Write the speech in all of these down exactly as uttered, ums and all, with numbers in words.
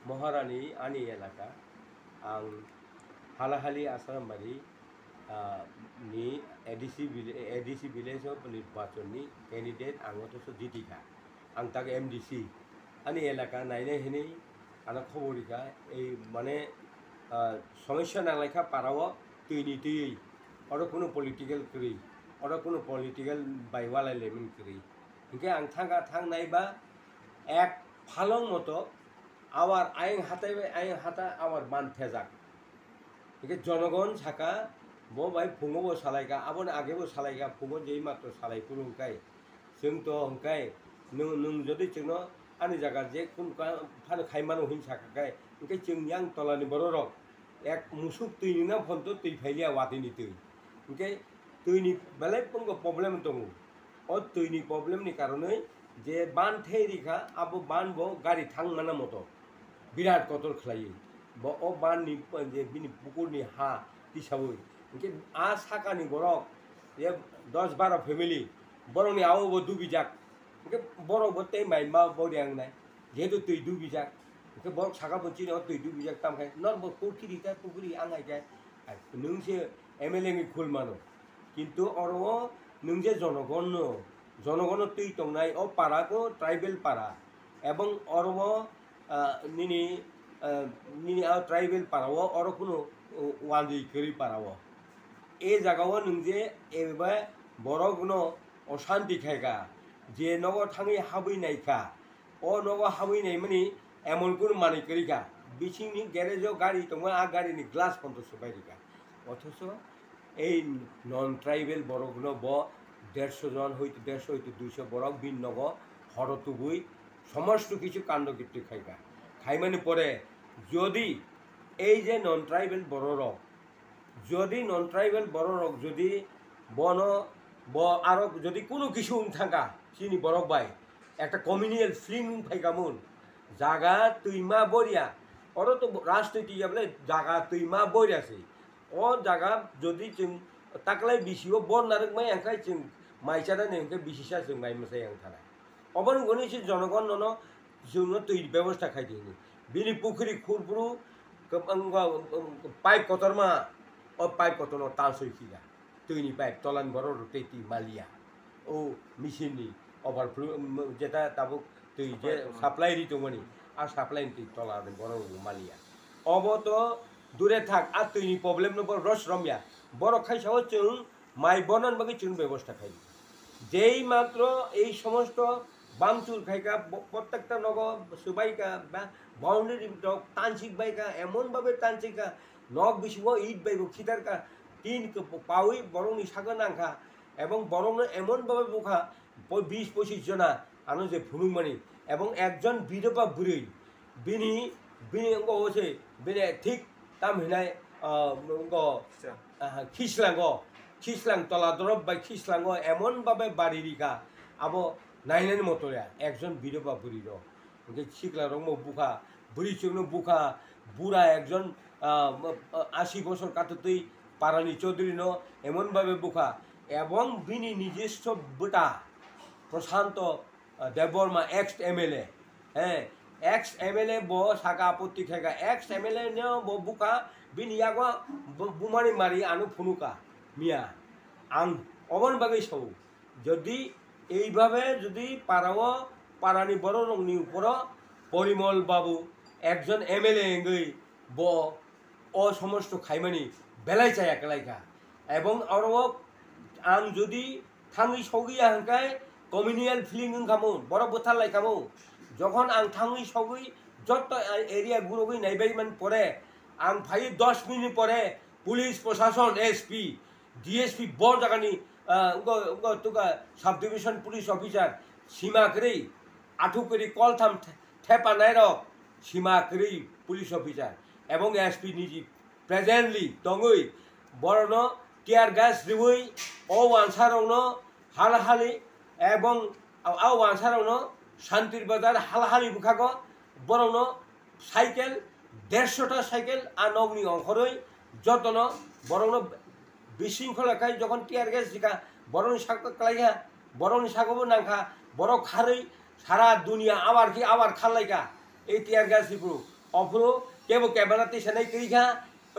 Moharani ani elaka, ang Halahali Asarambari, ah, ni A D C vile-, A D C village of nirbachon ni candidate ang othocho jitikha. Ang tak M D C. Ani elaka nainai hinwi ano khobor rikha, ei mane, ah, somosya nanglaikha para o twi ni twiwi. Oro kuno political kwrwi, oro kuno political bai walai lemani kwrwi. Hinkhe ang thangkha, thangnai ba ek phalong moto awar ayang hatai bai ayang hata awar ban thejak. Hinkhe jonogon saka, bo bai phungo bo salaikha, aboni age bo salaikha, phungo jei matro salai phuru hwnkhe chwng to hwnkhe nwng, nwng jodi chwngno ani jaga je kun ka phano khai mano hin saka khe, hinkhe chwng yang tolani bororok ek musuk twi ni na phonto twi phailiya watwi ni twi. Hinkhe twi ni belai phungo problem tongo. O twi ni problem ni karonwi je ban thei rikha, abo ban bo gari thang mana moto birat kotor khlaiwi. Bo o ban ni je bini pukur ni ha tisawi. Hinkhe a saka ni borok je dos baro family, borok ni awo bo dubijak. Hinkhe borok bo tei mai ma bo riang nai. Jehetu twi dubijak. Hinkhe borok saka bo chini o twi dubijak tamkhe nor bo kurti rikha pukuri angai khe. Nwng se M L A ni khul mano. Kintu oro o nwng je jonogon no, jonogon no twi tongnai o para ko tribal para. Ebong oro o, ah, nini, ah, nini a tribal para o oro kuno, uh, wanjwi kwrwi para o. E jaga o nwng je eba borok no oshanti khaikha, je nogo thangwi habwi naikha, o nogo habwi naimani emon kunu manwi kwrwi kha. Bisingni garage o gari tongo, a gari ni glass photo swbai rikha. Othocho ei non tribal borok no bo dersho jon hoito, dersho hoito duisho borok bini nogo horo tubui somosto kichu kando kirti khaikha. Khaimani pore jodi ei je non tribal borok rok, jodi non tribal borok rok jodi bono bo aro jodi kunu kisu wng thangkha chini borok bai, ekta communal feeling wng phaikha mun, jaga twima boria, oro to rajniti ya bole jaga twima boria se. O jaga jodi chwng taklai bisi o bor narwk mai ang khai chwng mai chana ni hwnkhe bisi sa chwng mai mwsai ang thanai. Oboni goni se jonogon nono chwngno twi bebosta khai di hwnwi. Bini pukhri khurphuru kwbangma, um, um, pipe kotorma, o pipe kotorno tansoi khiga. Twini pipe tolan borok rok tei twi maliya. O machine ni overflow, um, jeta tabuk twi je supply ri tongmani, a supply ni twi tola ni borok rok maliya. Obo to dure thak, a twini problem no bo ros romya. Borok khai sao chwng mai bonan bagwi chwng bebosta khai. Jei matro ei somosto bangchur khaikha, bo-, prottekta nogo swbaikha, ba boundary rok tansik baikha, emon babe tansik kha, nok bisingo it bai bo khitar kha, tin khe pawi borokni saka nangkha, ebong borokno emon babe bukha, bo bis pochis jona ano je phunukmani, ebong ekjon bidoba bwrwi, bini, bini wngkha o se, bini thik tam hinai, ah, wngkha, ah, khislango, khislang tola dorop bai khislango emon babe bari rikha, abo nainani moto ya, ekjon bidoba bwrwi rok. Hwnkhe sikla rokno bukha, bwrwi chwkno bukha, bura ekjon, ah, ah, asi bosor katotwi parani chaudhuri no emon babe bukha, ebong bini nijesto bwta Prashanto, ah, Debbarma, ex M L A, he, ex M L A bo saka apotti khaikha, ex M L A no bo bukha, bini yago bu-, bumani mari ano phunukha miya. Ang oboni bagwi sao, jodi eibabe jodi parao, parani bororokni uporo Porimol babu ekjon M L A wngwi bo o somosto khaimani belai chaya kwlaikha. Ebong oro ang jodi thangwi sogwi ya hwnkhe communal feeling wngkhamu, borok bwthar laikhamu. Jokhon ang thangwi sogwi jotto area gurogwi naibai man pore, ang phai dos minute pore police prosason, S P, D S P bo jagani, ah, wngkha, wngkha tukha sub division police officer sima kwrwi, athuk kwrwi koltham the-, thepa nairok sima kwrwi police officer ebong S P niji presently tongwi borokno tear gas riwi o wansarokno halahali ebong a, a wansarokno Santir Bazar halahali bwkhago borokno cycle, dershota cycle a nokni ongkhorwi jotono borokno bisingkhola khai jokhon tear gas rikha, borokni sakno kwlaikha, borokni sakobo nangkha, borok kharwi sara dunia abar khe abar kharlaikha ei tear gas ripro. Ophuru kebo camera tisanai twi kha,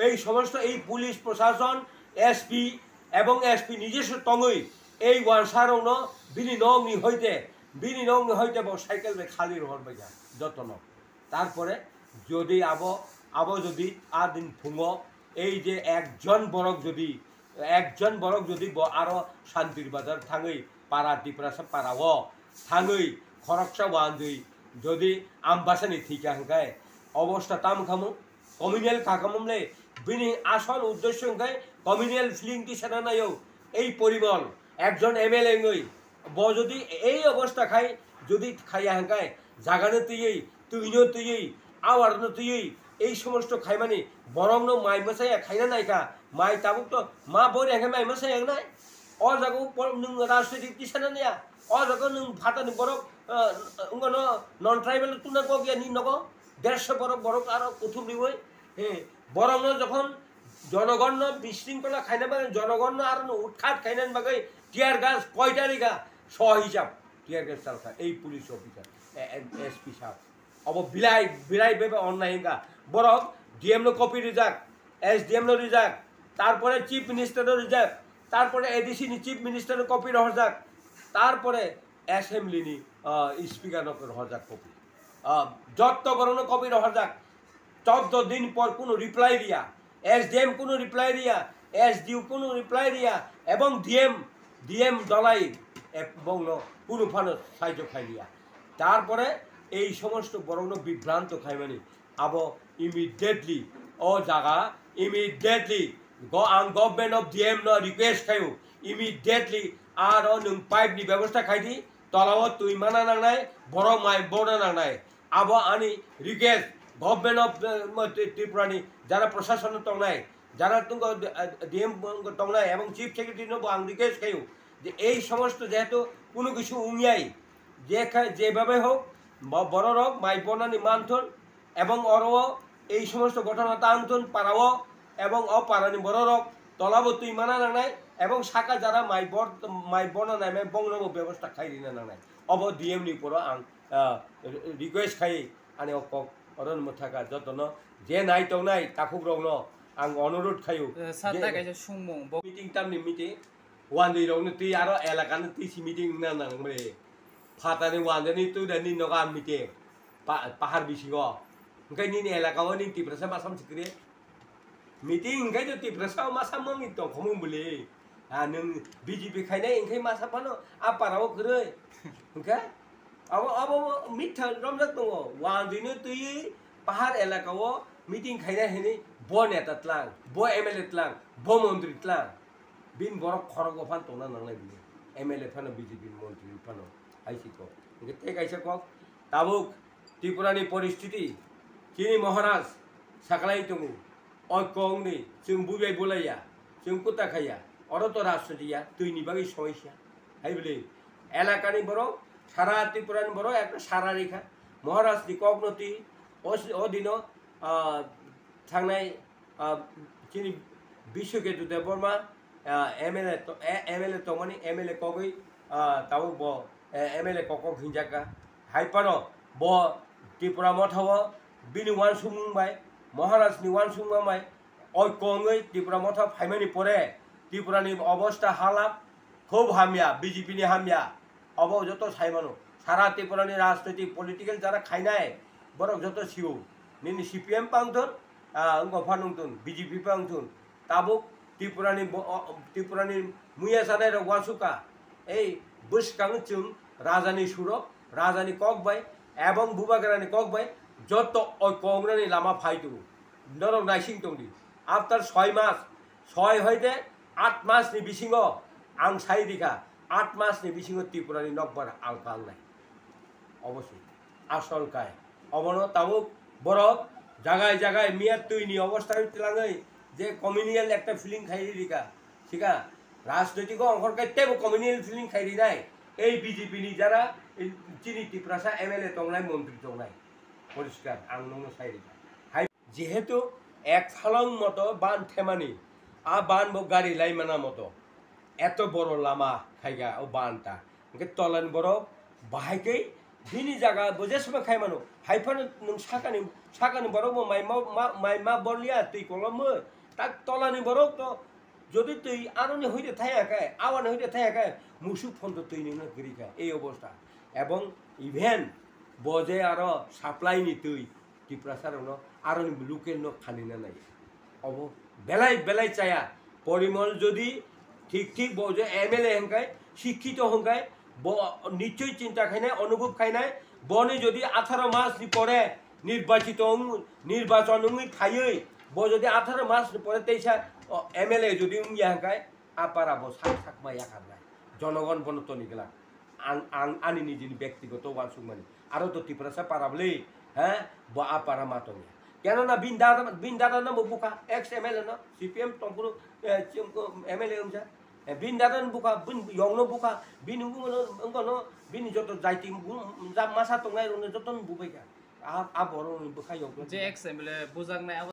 ei somosto ei police prosason, S P ebong S P nijoswo tongwi ei wansarokno bini nokni hoite, bini nokni hoite bo cycle bai khali rohor bai kha jotono. Tarpore jodi abo, abo jodi a din phungo ei je ekjon borok jodi, ekjon borok jodi bo aro Santir Bazar thangwi para Tiprasa para o thangwi khoroksa wanjwi jodi Ambasani thika hwnkhe obosta tam khamu, communal khakamumle bini asol uddesyo hwnkhe communal feeling tisana nayo ei porimol ekjon M L A wngwi. Bo jodi ei obosta khai, jodi khaiya hwnkhe, jagano twiwi, twino twiwi, awarno twiwi, ei somosto khaimani borokno mai mwsaya khaina naikha, mai tabuk to ma bori hwnkhe mai mwsaya wngnai. O jaga o por-, nwng rajnitik tisana naiya, o jaga o nwng phatani borok, ah, wngmano non tribal tuna kok ya ni nogo, derso borok, borok aro kuthum riwi, he, borokno jokhon jonogonno bisringkhola khaina bagwi, jonogonno aro no utkhat khaina bagwi tear gas koita rikha, so hisab tear gas chalkha ei police officer, e, e, S P sahab. Obo bilai, bilai bebe onnai hwnkha. Borok D M no copy rijak, S D M no rijak, tarpore Chief Minister no rijak, tarpore A D C ni Chief Minister no copy rohorjak, tarpore Assembly ni, ah, Speaker no rohorjak copy. Ah, jotto borokno copy rohorjak. Chaudo din por kunu reply riya, S D M kunu reply riya, S D O kunu reply riya, ebong D M, D M dalai ebongno kunu phano saijo khai liya. Tarpore ei somosto borokno bibranto khaimani, abo immediately o jaga, immediately go-, ang government of D M no request khaio, immediately aro nwng pipe ni bebosta khaidi, tolao twi mana nangnai, borok mai bona nangnai. Abo ani request, government of, uh, Tri-, Tripura ni jara prashason no tongnai, jara tungko, uh, D M tongnai ebong Chief Secretary no bo ang request khaio je ei somosto jehetu kunu kisu wngyai, je kha-, je babai hok, bo-, bororok mai bonani manthon ebong oro o ei somosto ghotona tangthon parao ebong o parani bororok tolabo twi mana nangnai ebong saka jara mai bor-, mai bona naimai bongnobo bebosta khai rina nangnai. Obo D M ni poro ang ah, request khai ani o kok oro mwthaka jotono je nai tongnai takhuk rokno ang onurot khaio. Eh, sir, je tai kaisa sungmung bo. Meeting tamni meeting, wandwi rokno twi aro elaka no twi si meeting wngna nang mani. Phatani wandani twi da ni nogo ang meeting. Pa-, pahar bisingo. Hwnkhe nini elaka o nini Tiprasa masam sikri. Meeting hwnkhe to Tiprasa o masa mangni tongkhomung bwle. Ah, nwng B J P khainai hwnkhe masa phano a para o kwrwi. Hwnkhe abo, abo mitha romjak tongo. Wandwino twiwi pahar elaka o meeting khainai hinwi bo neta tlang, bo M L A tlang, bo montri tlang. Bini borok khorok o phan tongna nangnai bini. M L A phano B J P montri phano hai si kok. Hwnkhe tei kaisa kok tabuk Tripura ni poristiti, chini Maharaj saklai tongo, oiko wngni chwng buibai bulaiya, chwng kuta khaiya, oro to rajniti ya, twi ni bagwi somoisa. Hai bwlwi elaka ni borok, sara Tripura ni borok ekta sara rikha, Maharaj ni kok no twi, o, o dino, ah, thangnai, ah, chini Biswaketu Debbarma, ah, M L A to-, eh, M L A tongmani, M L A kogwi, ah, tabuk bo, eh, M L A kokok hinjakha. Hai phano bo Tipra Motha o bini uansukmung bai, Maharaj ni uansukmung bai, oiko wngwi Tipra Motha phaimani pore Tripura ni obostha halap khub hamya, B J P ni hamya. Obo joto sai mano. Sara Tripura ni rajnoitik political jara khainai borok joto sio. Nini C P M pangthun, ah, wngkha phanungthun, B J P pangthun. Tabuk Tripura ni bo-, o, Tripura ni muya sanai rok uansukha. Ei bwskango chwng raja ni surok, raja ni kok bai, ebong bubagra ni kok bai joto oiko wngnani lama phai tongo. Norok naising tongdi. After soi mas, soi hoite aat mas ni bisingo ang sai rikha, aat mas ni bisingo Tripura ni nokbar alka wngnai. Obosoi asol kai. Obono tabuk borok jagai jagai miya twi ni obostha twlangwi je communal ekta feeling khai rikha. Thika, rajnoitik o ongkhor kai teibo communal feeling khai rinai. Ei B J P ni jara, chini Tiprasa M L A tongnai, montri tongnai. Poriskar, ang nokno sai rikha. Hai, jehetu ek phalong moto ban themani, a ban bo gari laimana moto. Eto boro lama khaiga o ban ta. Hwnkhe tolani borok bahai khe Bini jaga bo je sema khai mano. Hai phano nwng sakani, sakani borok bo mai ma, ma, mai ma borliya twi kolomwi. Tak tolani borok to jodi twi aroni hoide thaya khe, awani hoide thaya khe, musuk phonto twi nwngno kwrwi kha. Ei obostha. Ebong even bo je aro supply ni twi Tiprasa rokno aroni local no khanina nai. Obo belai belai chaya. Porimol jodi thik thik bo je M L A hwnkhai, sikhito hwnkhai, bo nichoi chinta khainai, onubhob khainai, boni jodi atharo mas ni pore nirbachito wng-, nirbachon wngwi phaiwi, bo jodi atharo mas ni pore teisa, o, M L A jodi wngya hwnkhai, a para bo sak sakma yakarnai. Jonogon bono toni glak. Ang, ang ani nijini bektigoto uansukmani. Aro to Tiprasa para bwle, he? Bo a para ma tongya. Keno na bin dada, bin dada no bo bukha, ex M L A no, C P M tongphuru, eh, chim-, M L A wngja. Eh, bin dada no bukha, bin yong no bukha, bin wng no, wng no, bini joto jaiti wng, ja masa tongnai rok no joto no bubaikha. A, a borok ni bwkha yok. Je ex M L A bujaknai abo